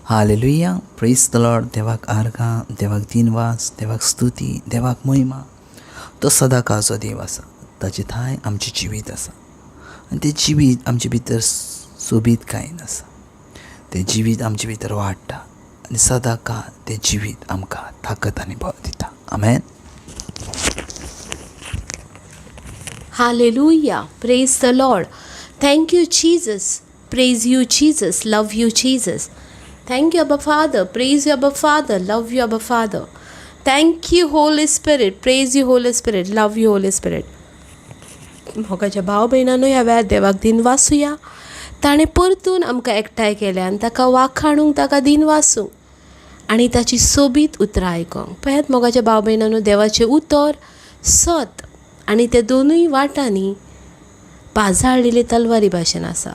Hallelujah, प्रेज the Lord. देवाक आर्गां, देवाक दिनवास, देवाक स्तुती, देवाक महिमा. तो सदां काळचो देव आसा. ताचे थांय आमचें जिवीत आसा आनी तें जिवीत आमचे भितर सोबीतकायेन आसा. तें जिवीत आमचे भितर वाडटा आनी सदां काळ तें जिवीत आमकां ताकद आनी बळ दिता. आमेन. Hallelujah. Praise the Lord. Thank you, Jesus. Praise you, Jesus. Love you, Jesus. Thank you, Abba Father. Praise you, Abba Father. Love you, Abba Father. Thank you, Holy Spirit. Praise you, Holy Spirit. Love you, Holy Spirit. मोगाच्या भाव भयणांनो, ह्या वेळार देवाक दिनवासुया. ताणें परतून आमकां एकठांय केल्या आनी ताका वाखाणूंक, ताका दिनवासूंक आनी ताची सोबीत उतरां आयकोंक. पळयात मोगाच्या भाव भयणांनो, देवाचें उतर सत आनी ते दोनूय वाटांनी पाजाळलेले तलवारी भाशेन आसा.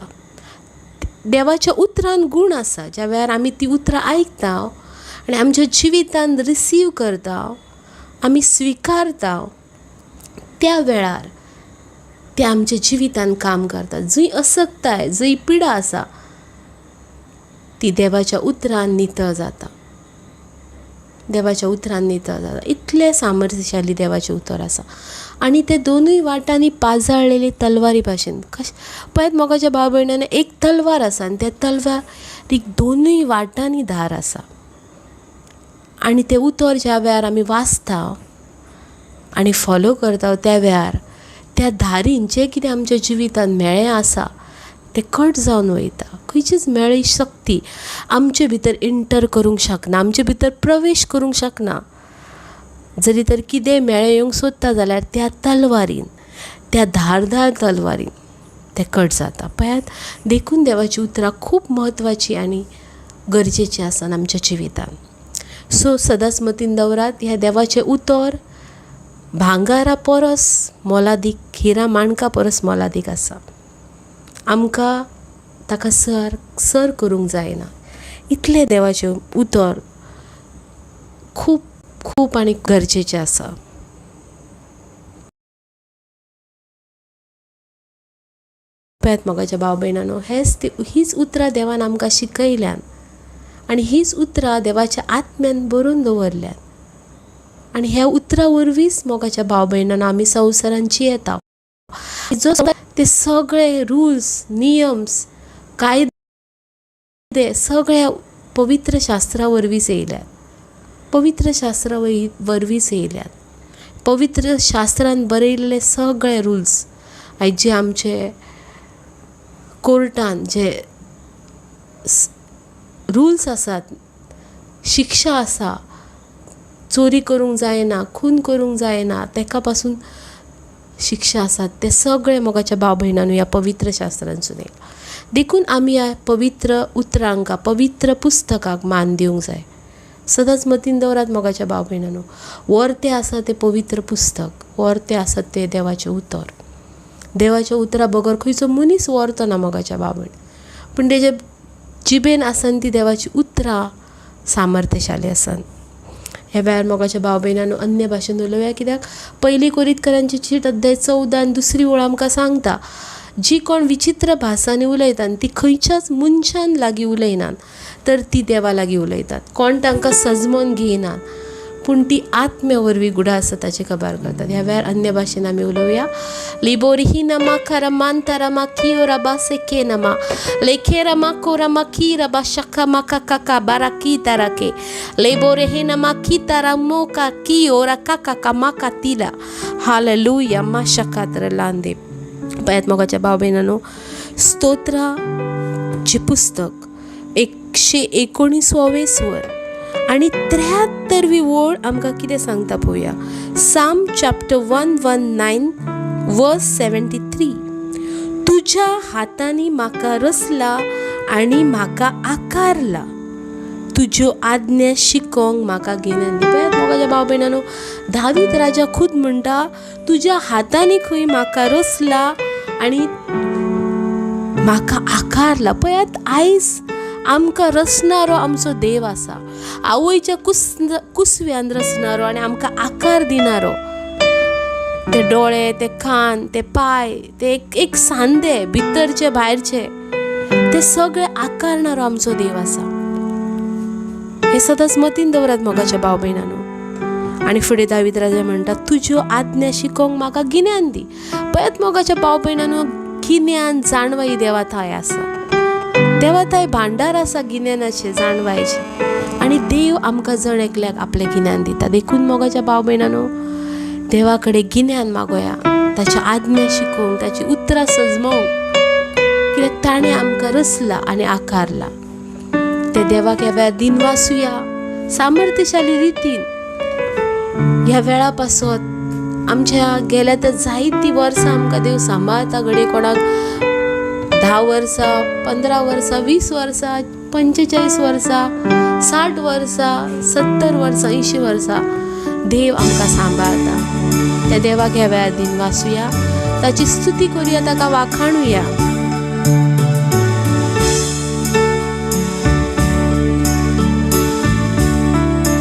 देवाच्या उतरान गूण आसा. ज्या वेळार आमी ती उतरां आयकता आनी आमच्या जिवितान रिसीव करता, आमी स्विकारता, त्या वेळार ते आमच्या जिवितान काम करता. जंय असक्ताय, जंय पिडा आसा, ती देवाच्या उतरान नितळ जाता. देवाच्या उतरान नितळ जाता. इतलें सामर्थ्यशाली देवाचें उतर आसा आनी ते दोनूय वाटांनी पाजाळलेले तलवारी भाशेन. कशें पळयात मोगाच्या भाव भयणांनी, एक तलवार आसा आनी त्या तलवारीक दोनूय वाटांनी धार आसा. आनी तें उतर ज्या वेळार आमी वाचता आनी फॉलो करता, त्या वेळार त्या धारीन जें कितें आमच्या जिवितान मेळ्ळें आसा तें कट जावन वयता. खंयचीच मेळी शक्ती आमचे भितर इंटर करूंक शकना, आमचे भितर प्रवेश करूंक शकना. जरी तर कितेंय मेळें येवंक सोदता जाल्यार त्या तलवारीन, त्या धारदार तलवारीन तें कट जाता. पळयात, देखून देवाचीं उतरां खूब म्हत्वाचीं आनी गरजेचीं आसा आमच्या जिवितान. सो सदांच मतीन दवरात, ह्या देवाचें उतर भांगारा परस मोलादीक, हिरा माणका परस मोलादीक आसा. आमकां ताका सर सर करूंक जायना. इतलें देवाचें उतर खूब खूब आनी गरजेचें आसा. पळयात मोगाच्या भाव भयणांनो, हेच हीच उतरां देवान आमकां शिकयल्यात आनी हीच उतरां देवाच्या आत्म्यान बरोवन दवरल्यात आनी ह्या उतरां वरवींच मोगाच्या भाव भयणांनो आमी संवसारान जियेता. जो ते सगळे रुल्स, नियम्स, कायदे सगळ्या पवित्र शास्त्रा वरवींच येयल्यात. पवित्र शास्त्रा वरवींच येयल्यात. पवित्र शास्त्रान बरयल्ले सगळे रुल्स आयज जे आमचे कोर्टान जे रुल्स आसात, शिक्षा आसा, चोरी करूंक जायना, खून करूंक जायना, तेका पासून शिक्षा आसात, ते सगळे मोगाच्या भाव भयणांनो ह्या पवित्र शास्त्रांसून येयला. देखून आमी ह्या पवित्र उतरांक, पवित्र पुस्तकाक मान दिवंक जाय. सदांच मतीन दवरात मोगाच्या भाव भयणांनो, वर्तें आसा तें पवित्र पुस्तक, वर्तें आसा तें देवाचें उतर. देवाच्या उतरा बगर खंयचो मनीस वर्तो ना मोगाच्या भाव भयण, पूण तेजे जिबेन आसन ती देवाची उतरां सामर्थ्यशाली आसन. ह्या वेळार मोगाच्या भाव भयणांनो अन्य भाशेन उलोवया, कित्याक पयली कोरिंतकरांची चीट अध्याय 14 आनी दुसरी ओळ आमकां सांगता, जी कोण विचित्र भासांनी उलयतात ती खंयच्याच मनशान लागीं उलयनात, तर ती देवा लागीं उलयतात. कोण तांकां सजमोन घेयनात, पूण ती आत्म्या वरवीं गुडा आसा ताचे खबर करतात. ह्या वेळार अन्य भाशेन आमी उलोवया. लिबोरिही नमा खरमा तरमा कियोरा बासे के नमा लेखेरमा कोरमा की रबा शका मका काका बारा की ताराके लेबोरेहे नमा की तारा मोका की ओरा काका कामा तिला. हालेलुया. मा शकात्र लांदे. पळयात मोगाच्या भाव भयणांनो, स्तोत्राचें पुस्तक 119 स्वर आनी 73वी ओळ आमकां कितें सांगता पळोवया. साम चॅप्टर 119 वर्स 73. तुज्या हातांनी म्हाका रचला आनी म्हाका आकारला, तुज्यो आज्ञा शिकोवंक म्हाका गिन्यान दी. पळयात मोगाच्या भाव भयणांनो, दावीद राजा खूद म्हणटा, तुज्या हातांनी खंय म्हाका रचला आनी म्हाका आकारला. पळयात, आयज आमकां रचणारो आमचो देव आसा. आवयच्या कुसव्यान रचणारो आनी आमकां आकार दिणारो. ते डोळे, ते कान, ते पांय, ते एक एक सांदे भितरचे भायरचे, ते सगळे आकारणारो आमचो देव आसा. हें सदांच मतीन दवरात मोगाच्या भाव भयणांनो. आनी फुडें दावीद राजा म्हणटा, तुज्यो आज्ञा शिकोवंक म्हाका गिन्यान दी. पळयात मोगाच्या भाव भयणांनो, गिन्यान जाणवाय देवा थाय आसा. देवा थाय भांडार आसा गिन्यानाचें, जाणवायचें. आनी देव आमकां जण एकल्याक आपलें गिन्यान दिता. देखून मोगाच्या भाव भयणांनो, देवा कडेन गिन्यान मागोया, ताची आज्ञा शिकोवंक, ताची उतरां सजमोवंक, कित्याक ताणें आमकां रचला आनी आकारला. ते देवाक ह्या वेळार दिनवासुया सामर्थ्यशाली रितीन. ह्या वेळा पासत आमच्या गेल्या त्या जायतीं वर्सां आमकां देव सांबाळता. घडये कोणाक 10 वर्सां, 15 वर्सां, 20 वर्सां, 45 वर्सां, 60 वर्सां, 70 वर्सां, 80 वर्सां देव आमकां सांबाळता. त्या देवाक ह्या वेळार दिनवासुया, ताची स्तुती करुया, ताका वाखाणुया.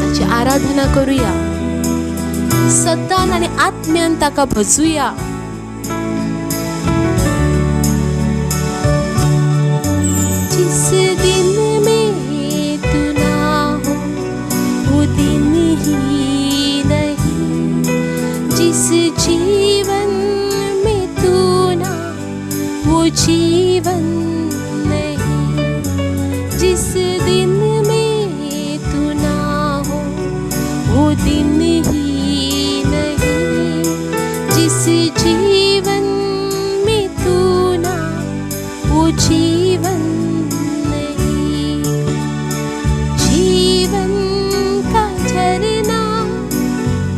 ताची आराधना करुया, सतान आनी आत्म्यान ताका भजुया. जिस दिन में तू ना हो वो दिन ही नहीं, जिस जीवन में तू ना वो जीवन नहीं, जिस दिन में तू ना हो वो दिन ही नहीं, जिस जीवन में तू ना वो जीवन नहीं। जीवन का झरना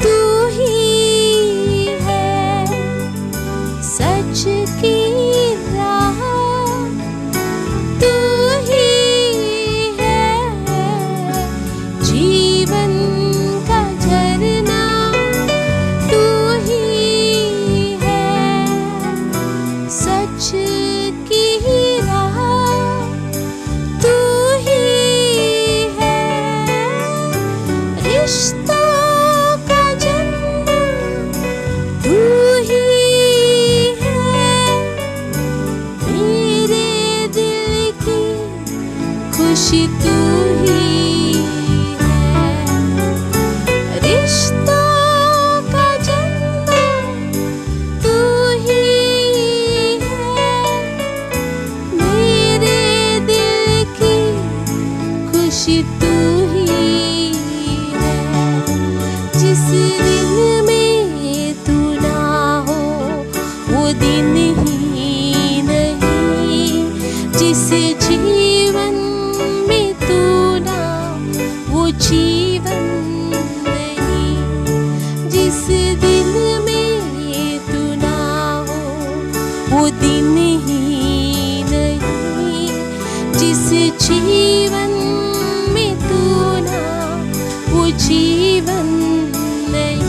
तू ही है, सच की राह तू ही है, जीवन का झरना तू ही है, सच की राह तू ही है, रिश्तों का जन्म तू ही है, मेरे दिल की खुशी तू ही है, रिश्तों का जन्म तू ही है, मेरे दिल की खुशी तू ही है, जिस दिन में तू ना हो वो दिन ही नहीं, जिस जीवन में तू ना वो जीवन नहीं, जिस दिन में तू ना हो वो दिन ही नहीं, जिस जीवन में तू ना वो जीवन नहीं।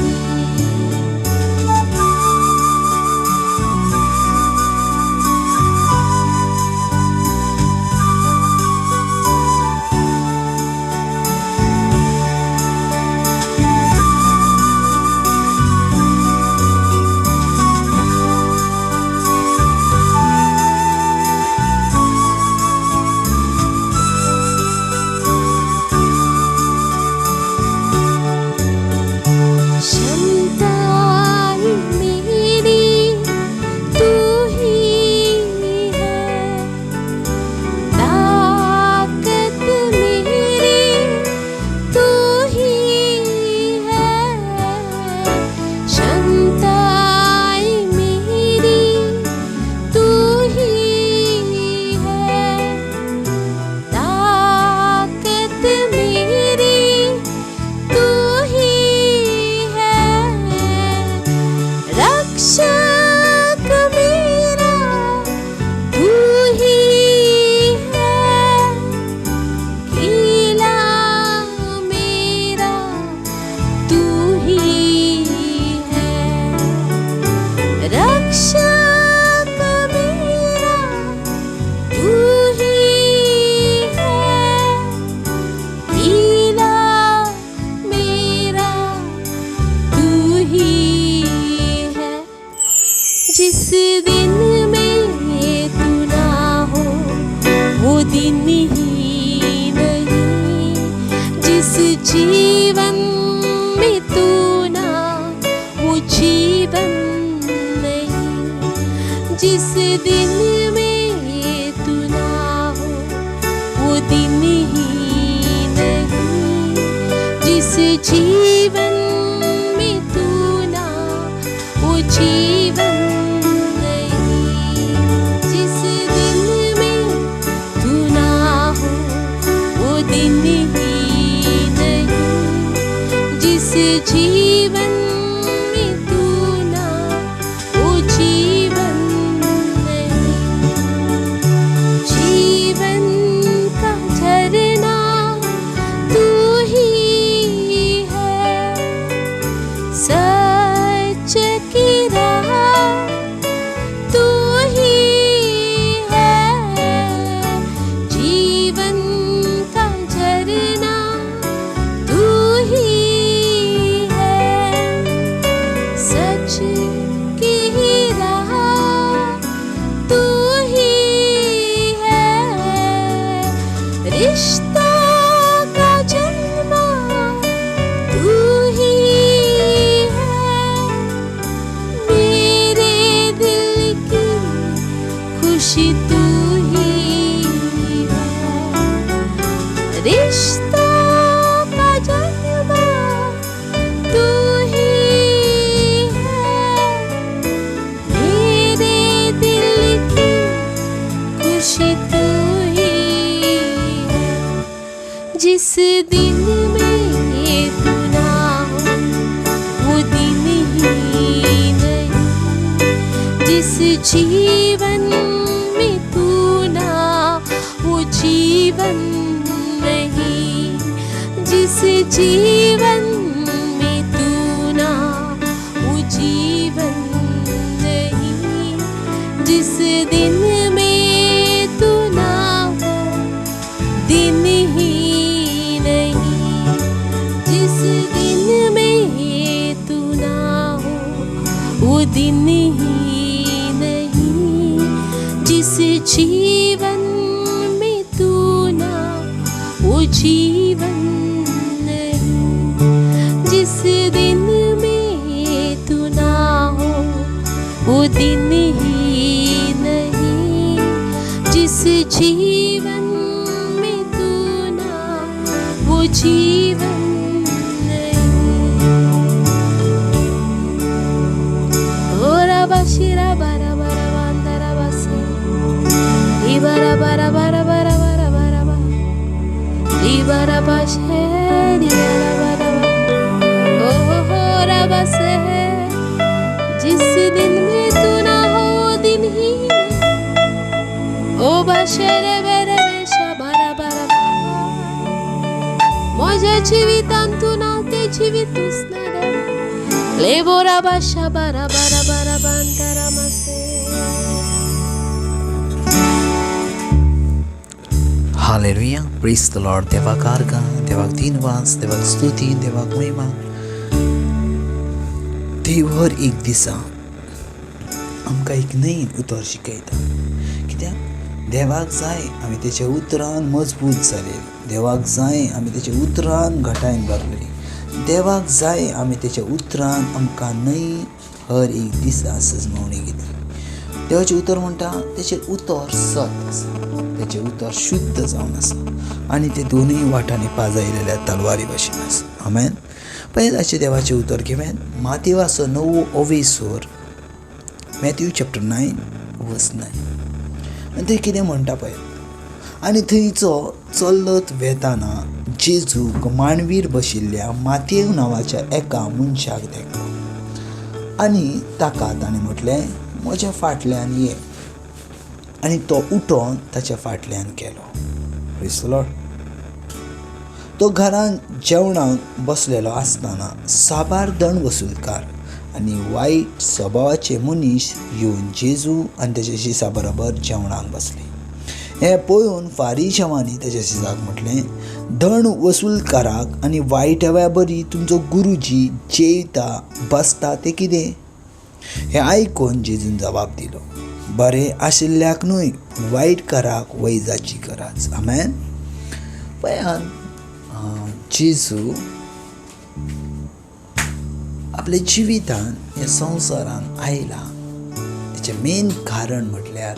जिस जीवन में तू ना वो जीवन नहीं, जिस दिन में तू ना हो वो दिन ही नहीं, जिस जीवन में तू ना वो जीवन नहीं, जिस दिन में तू ना हो वो दिन ही नहीं, जिस जीवन में तू ना वो जीवन नहीं। जीवन का झरना तू ही है, सच की राह तू ही है, जीवन का झरना तू ही है, सच की राह तू ही है, रिश्ता का जन्मा तू ही है, मेरे दिल की खुशी तू ही है, रिश्ता का जन्मा तू ही है, मेरे दिल की खुशी तू ही है, जिस दिन में तू ना हो वो दिन ही नहीं, जिस जीवन में तू ना वो जीवन नहीं, जिस जीवन में तू ना वो जीवन नहीं, जिस दिन में तू ना हो दिन ही नहीं, जिस दिन में तू ना हो वो दिन ही नहीं, जिस जीवन में तू ना वो जीवन नहीं, जिस दिन में तू ना हो वो दिन ही नहीं, जिस जीवन में तू ना वो जीवन नहीं। ओ रबा शिरा बारा बारा बांदरा बसे ली बारा बारा बारा बारा बारा बारा बा ली बारा बाशे ली बारा बारा बा ओ हो रबा से, जिस दिन में तू ना हो दिन ही नहीं, ओ बाशे रे बेरे बेशा बारा बारा बा, म्हज्या जिवितान तूं ना तें जिवितूच ना देवा, लेबोरा बाशा बारा बारा बारा बांतारा मासे। हालेलुया, प्रेज the Lord. देवाक आर्गां, देवाक दिनवास, देवाक स्तुती, देवाक महिमा. देव हर एक दिसा आमकां एक नवीन उतर शिकयता, कित्याक देवाक जाय आमी तेच्या उतरान मजबूत जालेली, देवाक जाय आमी तेच्या उतरान घटायन भरलेली, देवाक जाय आमी तेच्या उतरान आमकां नवी हर एक दिसा सजमवणी घेतली. देवाचें उतर म्हणटा तेचें उतर सत आसा, तेचें उतर शुद्ध जावन आसा आनी तें दोनूय वाटांनी पाजायलेल्या तलवारी भशेन आसा. आमेन. पयलीं देवाचें उतर घेवन मातेवाचो नवो ओवेसोर मॅथ्यू चॅप्टर 9 वर्स 9 आनी थंय कितें म्हणटा पळय, आनी थंयचो चलत वेताना जेजूक मांडवीर बशिल्ल्या मातेव नांवाच्या एका मनशाक देखलो आनी ताका ताणें म्हटलें, म्हज्या फाटल्यान ये. आनी तो उठोन ताच्या फाटल्यान गेलो. Praise the Lord. तो घरान जेवणाक बसलेलो आसतना साबार दंड वसुलकार आनी वायट स्वभावाचे मनीस येवन जेजू आनी तेच्या शिसा बरोबर जेवणाक बसले. हें पळोवन फारीशावांनी तेच्या शिसाक म्हटलें, दंड वसुलकाराक आनी वायटव्या बरी तुमचो गुरुजी जेयता बसता तें कितें? हें आयकून जेजून जबाब दिलो, बरें आशिल्ल्याक न्हय पूण वायटकाराक वैजाची गरज. आमेन. पळयात जेजू आपल्या जिवितान ह्या संवसारान आयला तेचें मेन कारण म्हटल्यार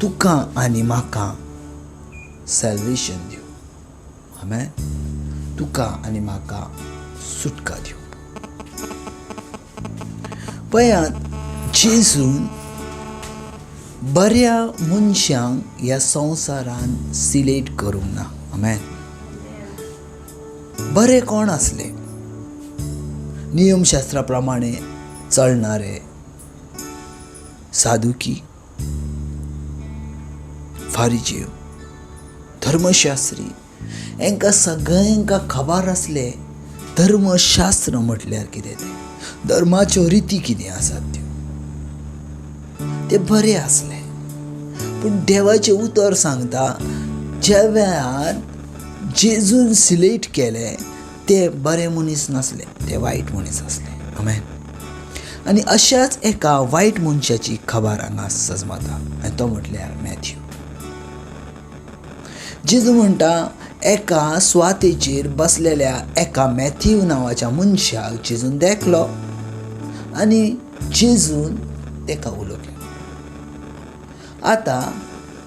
तुका आनी म्हाका सॅल्वेशन दिवं. आमेन. तुका आनी म्हाका सुटका दिवं. पळयात, जेजून बऱ्या मनशांक ह्या संवसारान सिलेक्ट करूंक ना. आमेन. बरे कोण आसले? नियमशास्त्रा प्रमाणे चलणारे साधुकी, फारिजीव, धर्मशास्त्री, हांकां सगळ्यांक खबर आसलें धर्मशास्त्र म्हटल्यार कितें तें, धर्माच्यो रिती कितें आसात त्यो. ते बरे आसले. पूण देवाचें उतर सांगता, ज्या वेळार जेजून सिलेक्ट केले ते बरे मनीस नासले, ते वायट मनीस आसले. आमेन. आनी अशाच एका वायट मनशाची खबर हांगा सजमता आनी तो म्हटल्यार मॅथ्यू. जेजू म्हणटा, एका सुवातेचेर बसलेल्या एका मॅथ्यू नांवाच्या मनशाक जेजून देखलो आनी जेजून तेका उलो केलो. आतां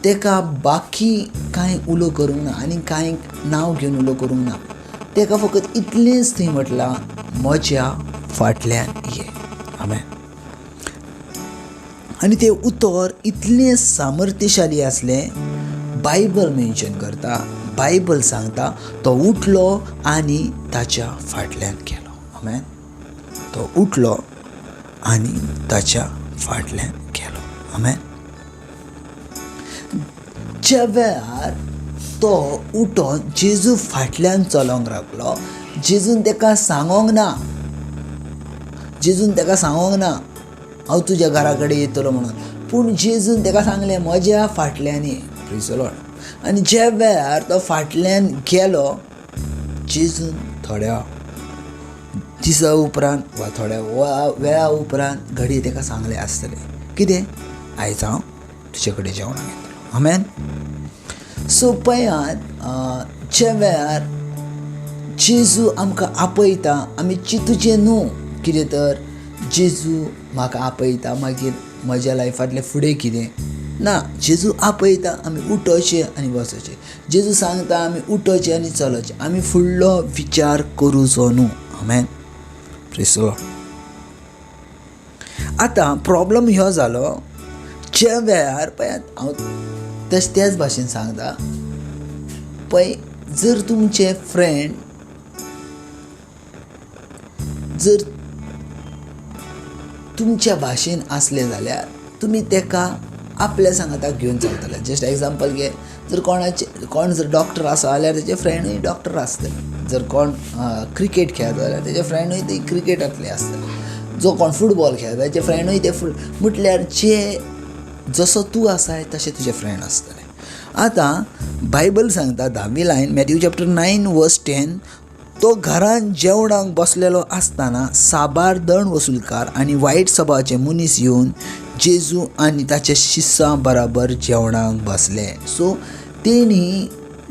तेका बाकी कांय उलो करूंक ना आनी कांय नांव घेवन उलो करूंक ना. तेका फकत इतलेंच थंय म्हटलां, म्हज्या फाटल्यान ये. आमेन. आनी तें उतर इतलें सामर्थ्यशाली आसलें, बायबल मेन्शन करता, बायबल सांगता, तो उठलो आनी ताच्या फाटल्यान गेलो. आमेन. तो उठलो आनी ताच्या फाटल्यान गेलो. आमेन. ज्या वेळार तो उठोन जेजू फाटल्यान चलोंक लागलो, जेजून तेका सांगोंक ना, जेजून तेका सांगोंक ना हांव तुज्या घरा कडेन येतलो म्हणून, पूण जेजून तेका सांगलें म्हज्या फाटल्यान ये. Praise the lord. आनी ज्या वेळार तो फाटल्यान गेलो, जेजून थोड्या दिसा उपरांत वा थोड्या वेळा उपरांत घडये तेका सांगलें आसतलें कितें, आयज हांव तुजे कडेन जेवणाक येतलो. आमेन. सो पळयात, ज्या वेळार जेजू आमकां आपयता आमी चिंतुचें न्हू कितें तर जेजू म्हाका आपयता मागीर म्हज्या लायफांतलें फुडें कितें ना. जेजू आपयता आमी उठोवचें आनी वचोचें. जेजू सांगता आमी उठोवचें आनी चलोचें. आमी फुडलो विचार करूचो न्हू. आमेन. Praise the lord. आतां प्रॉब्लम ह्यो जालो, ज्या वेळार पळयात, हांव तशें त्याच भाशेन सांगता, पळय जर तुमचे फ्रेंड जर तुमच्या भाशेन आसले जाल्यार तुमी तेका आपल्या सांगाताक घेवन चलतले. जस्ट एग्जाम्पल घे, जर कोणाचे कोण जर डॉक्टर आसा जाल्यार तेजे फ्रेंडूय डॉक्टर आसतले. जर कोण क्रिकेट खेळता जाल्यार तेजे फ्रेंडूय ते क्रिकेटांतले आसतले. जो कोण फुटबॉल खेळता तेजे फ्रेंडूय ते म्हटल्यार जे जसो तूं आसाय तशें तुजे फ्रेंड आसतले. आतां बायबल सांगता 10वी लायन, मॅथ्यू चॅप्टर 9 वर्स 10, तो घरान जेवणाक बसलेलो आसतना साबार दंड वसुलकार आनी वायट सभावाचे मनीस येवन जेजू आनी ताच्या शिसां बराबर जेवणाक बसले. सो तेणी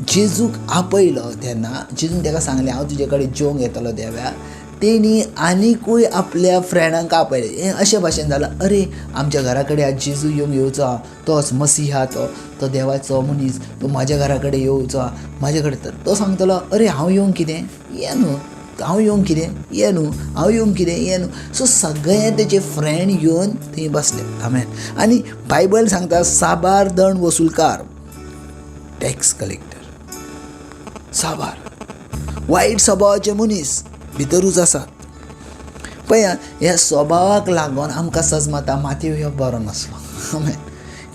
जेजूक आपयलो तेन्ना जेजून तेका सांगलें हांव तुजे कडेन जेवंक येतलो त्या वेळार. तेणी आनिकूय आपल्या फ्रेंडांक आपयलें. हें अशें भाशेन जालां, अरे आमच्या घरा कडेन आज जेजू येवंक येवचो आहा, तोच मसिहा, तो देवाचो मनीस, तो म्हाज्या घरा कडेन येवचो आहा, म्हाजे कडेन. तर तो सांगतलो अरे हांव येवंक कितें, ये न्हू, हांव येवंक कितें, ये न्हू, हांव येवंक कितें, ये न्हू. सो सगळे तेजे फ्रेंड येवन थंय बसले. आमेन. आनी बायबल सांगता साबार दंड वसुलकार, टॅक्स कलेक्टर, साबार वायट स्वभावाचे मनीस भितरूच आसात. पळया ह्या स्वभावाक लागून आमकां सजमता माथ्यू ह्यो बरो नासलो. आमेन.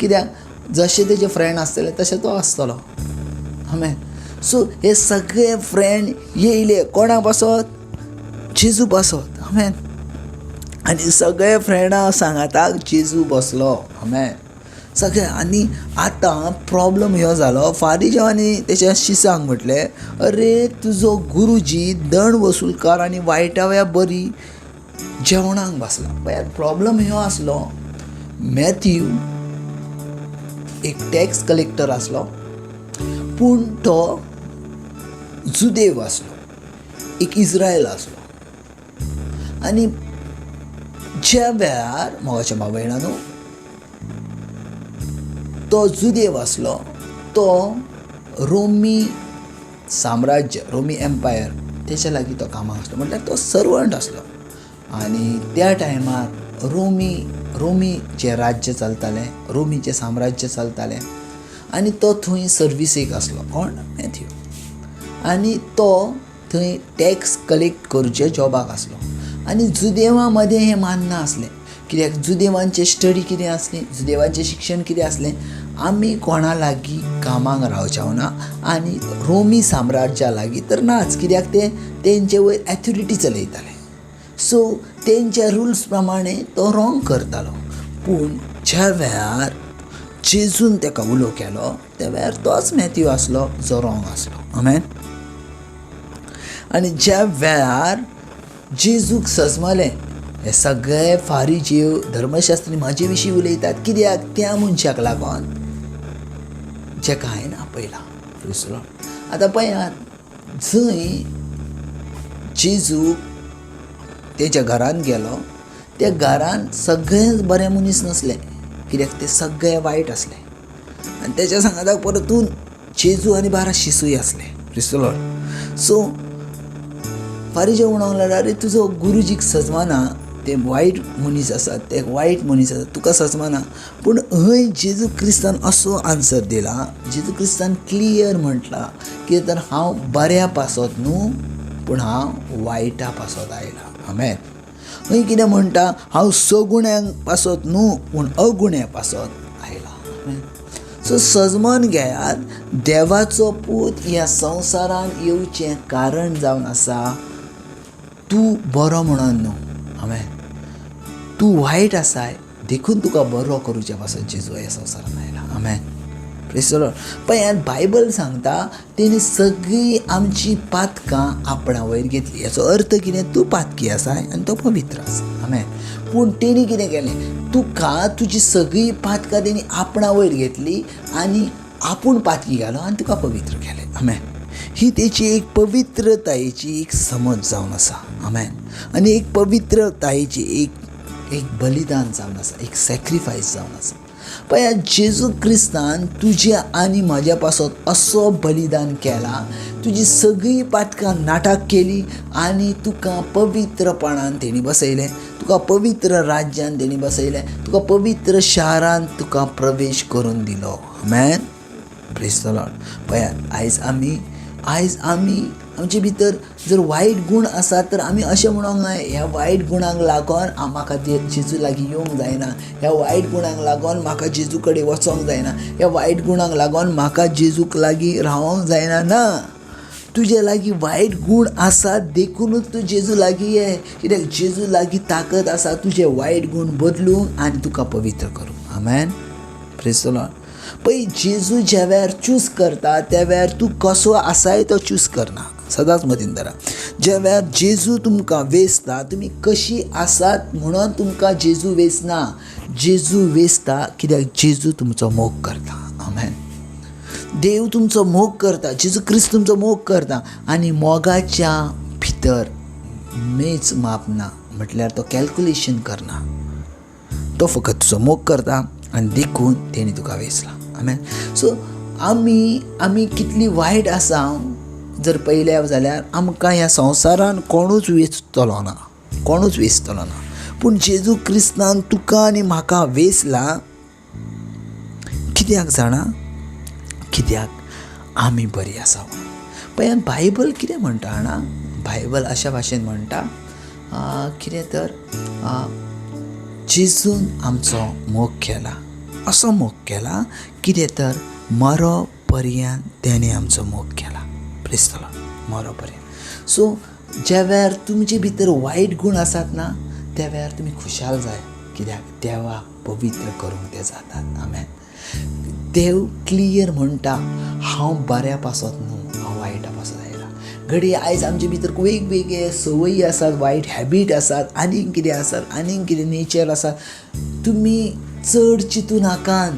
कित्याक जशे तेजे फ्रेंड आसतले तशें तो आसतलो. आमेन. सो हे सगळे फ्रेंड येयले कोणा पासत, जेजू पासत. आमेन. आनी सगळे फ्रेंडां सांगाताक जेजू बसलो. आमेन. सगळे. आनी आतां प्रॉब्लम ह्यो जालो, फारीजांवांनी तेच्या शिसांक म्हटलें अरे तुजो गुरुजी दंड वसुलकार आनी वायटाव्या बरी जेवणाक बसला. पळयात प्रॉब्लम ह्यो आसलो, मॅथ्यू एक टॅक्स कलेक्टर आसलो, पूण तो जुदेव आसलो, एक इज्रायल आसलो. आनी ज्या वेळार मोगाच्या भाव भयणांनो तो जुदेव आसलो, तो रोमी साम्राज्य, रोमी एम्पायर तेच्या लागीं तो कामाक आसलो, म्हटल्यार तो सर्वंट आसलो. आनी त्या टायमार रोमीचें राज्य चलतालें, रोमीचें साम्राज्य चलतालें आनी तो थंय सर्विसेक आसलो. कोण? मॅथ्यू. आनी तो थंय टॅक्स कलेक्ट करचे जॉबाक आसलो. आनी जुदेवा मदें हें मानना आसलें, कित्याक जुदेवांचें स्टडी कितें आसलें, जुदेवांचें शिक्षण कितें आसलें, आमी कोणा लागीं कामाक रावचे ना आनी रोमी साम्राज्या लागीं तर नाच, कित्याक ते तेंचे वयर एथोरिटी चलयताले. सो तेंच्या रुल्स प्रमाणे तो रोंग करतालो. पूण ज्या वेळार जेजून ताका उलो केलो त्या वेळार तोच मॅथ्यू आसलो जो रोंग आसलो. आमेन. आनी ज्या वेळार जेजूक सजमलें, हे सगळे फारीजीव धर्मशास्त्री म्हाजे विशीं उलयतात, कित्याक त्या मनशाक लागून जेका हांवें आपयला. दुसरो आतां पळयात, जंय जेजू तेच्या घरांत गेलो त्या घरांत सगळेच बरे मनीस नासले, कित्याक ते सगळे वायट आसले. आनी तेच्या सांगाताक परतून जेजू आनी 12 शिसूय आसले. क्रिस्तलो. सो फारीजे म्हणूंक लागले, अरे तुजो गुरुजीक सजमाना, ते वायट मनीस आसात, ते वायट मनीस आसात, तुका सजमाना. पूण हय जेजू क्रिस्तान असो आन्सर दिला, जेजू क्रिस्तान क्लियर म्हटलां की तर हांव बऱ्या पासत न्हू, पूण हांव वायटा पासत आयला. आमेन. हय कितें म्हणटा, हांव सगुण्यांक पासत न्हू, पूण अगुण्या पासत आयला. आमेन. सो सजमन घेयात, देवाचो पूत ह्या संवसारान येवचें कारण जावन आसा तूं बरो म्हणून न्हू. आमेन. तूं वायट आसाय देखून तुका बरो करूचे पासत जेजू ह्या संवसारान आयला. आमेन. Praise the Lord. पळयात, बायबल सांगता तेणी सगळीं आमची पातकां आपणा वयर घेतली. हाचो अर्थ कितें, तूं पातकी आसाय आनी तो पवित्र आसा. आमेन. पूण तेणी कितें केलें, तुका तुजी सगळीं पातकां तेणी आपणा वयर घेतली आनी आपूण पातकी घालो आनी तुका पवित्र केलें. आमेन. ही तेची एक पवित्रतायेची एक समज जावन आसा. आमेन. आनी एक पवित्रतायेची एक बलिदान जावन आसा, एक सॅक्रिफायस जावन आसा. पळयात, जेजू क्रिस्तान तुज्या आनी म्हाज्या पासत असो बलिदान केला, तुजी सगळीं पातकां नाटक केली आनी तुका पवित्रपणान तेणी बसयलें, तुका पवित्र राज्यान तेणी बसयलें, तुका पवित्र शारान तुका प्रवेश करून दिलो. आमेन. Praise the Lord. पळयात, आयज आमी आमचे भितर जर वायट गूण आसा तर आमी अशें म्हणूंक जाय, ह्या वायट गुणांक लागून म्हाका जेजू लागीं येवंक जायना, ह्या वायट गुणांक लागून म्हाका जेजू कडेन वचोंक जायना, ह्या वायट गुणांक लागून म्हाका जेजूक लागीं रावोंक जायना. ना, तुजे लागीं वायट गूण आसा देखुनूच तूं जेजू लागीं ये, कित्याक जेजू लागीं ताकद आसा तुजे वायट गूण बदलूंक आनी तुका पवित्र करूंक. आमेन. Praise the Lord. पळय, जेजू ज्या वेळार चूज करता त्या वेळार तूं कसो आसाय तो चूज करना. सदांच मतीन धरा, ज्या वेळार जेजू तुमकां वेंचता तुमी कशी आसात म्हणून तुमकां जेजू वेंचना. जेजू वेंचता कित्याक जेजू तुमचो मोग करता. आमेन. देव तुमचो मोग करता, जेजू क्रिस्त तुमचो मोग करता आनी मोगाच्या भितर मेज मापना, म्हटल्यार तो कॅल्कुलेशन करना, तो फकत तुजो मोग करता आनी देखून तेणी तुका वेंचला. आमेन. सो आमी कितली वायट आसा जर पळयल्या जाल्यार आमकां ह्या संवसारान कोणूच वेंचतलो ना, कोणूच वेंचतलो ना. पूण जेजू क्रिस्तान तुका आनी म्हाका वेंचला कित्याक जाणा, कित्याक आमी बरी आसा. पळयात, बायबल कितें म्हणटा जाणा, बायबल अशा भाशेन म्हणटा कितें तर जेजून आमचो मोग केला, असो मोग केला कितें तर मरो पर्यंत तेणें आमचो मोग केला. Praise the Lord. मरो पर्यंत. सो ज्या वेळार तुमचे भितर वायट गूण आसात ना त्या वेळार तुमी खुशाल जाय, कित्याक देवाक पवित्र करूंक ते जातात. आमेन. देव क्लियर म्हणटा, हांव बऱ्या पासत न्हू, हांव वायटा पासत आयला. घडये आयज आमचे भितर वेगवेगळे संवयी आसात, वायट हॅबीट आसात, आनीक कितें आसात, आनीक कितें नेचर आसात. तुमी चड चिंतू नाकात,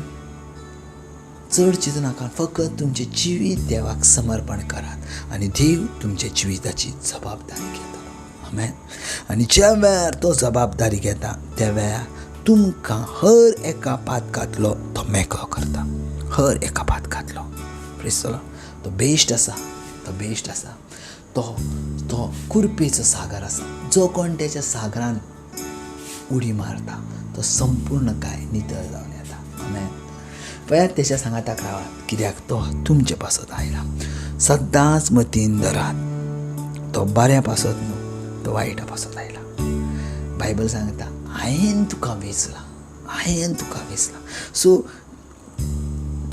चड चिंतू नाका, फकत तुमचें जिवीत देवाक समर्पण करात आनी देव तुमच्या जिविताची जबाबदारी घेतलो. आमेन. आनी ज्या वेळार तो जबाबदारी घेता त्या वेळार तुमकां हर एका पातकांतलो तो मेकळो करता, हर एका पातकांतलो. प्रेज the Lord. तो बेश्ट आसा, तो बेश्ट आसा, तो तो कुरपेचो सागर आसा. जो कोण तेच्या सागरान उडी मारता तो संपूर्ण काय नितळ जावन येता. आमेन. पळयात तेच्या सांगाताक रावात, कित्याक तो तुमचे पासत आयला. सदांच मतीन धरात, तो बऱ्या पासत न्हू, तो वायटा पासत आयला. बायबल सांगता हांवें तुका वेंचला, हांवें तुका वेंचला. सो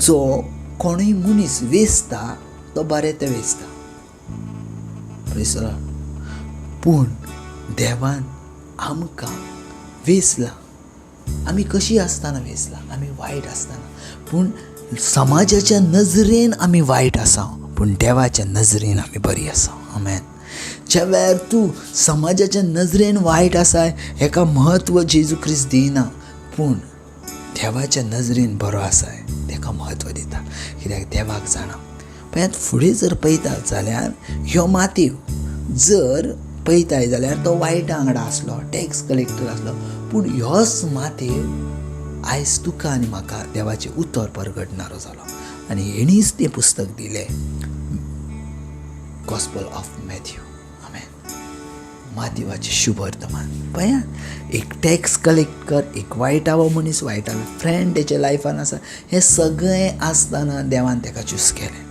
जो कोणूय मनीस वेंचता तो बरें तें वेंचता. प्रेज the Lord. पूण देवान आमकां वेंचला. आमी कशी आसतना वेंचला, आमी वायट आसतना. पूण समाजाच्या नजरेन आमी वायट आसा, पूण देवाच्या नजरेन आमी बरी आसा. आमेन. ज्या वेळार तूं समाजाच्या नजरेन वायट आसा हेका म्हत्व जेजू क्रिस्त दिना, पूण देवाच्या नजरेन बरो आसा तेका म्हत्व दिता, कित्याक देवाक जाणा. पळयात फुडें जर पळयता जाल्यार ह्यो मातेव जर पळयताय जाल्यार तो वायटा वांगडा आसलो, टॅक्स कलेक्टर आसलो, पूण ह्योच मातेव आयज तुका आनी म्हाका देवाचें उतर परगटणारो जालो. आनी हेणीच तें पुस्तक दिलें, गॉस्पल ऑफ मॅथ्यू. आमेन. मातेवाचें शुभवर्तमान. पळयात, एक टॅक्स कलेक्टर, एक वायटावो मनीस, वायटावो फ्रेंड तेच्या लायफान आसा, हें सगळें आसतना देवान तेका चूज केलें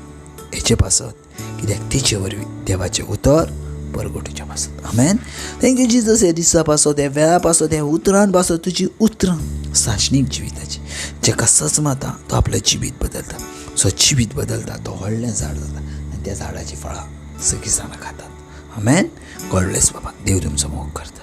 हेचे पासत, कित्याक तेचे वरवीं देवाचें उतर परगटूच्या पासत. आमेन. Thank you Jesus. हे दिसा पासत, हे वेळा पासत, हे उतरान पासत, तुजी उतरां सासणीक जिविताची, जेका सच माता तो आपलें जिवीत बदलता. सो जिवीत बदलता तो व्हडलें झाड जाता आनी त्या झाडाचीं फळां सगळीं जाणां खातात. आमेन. गॉड ब्लेस बाबा. देव तुमचो मोग करता.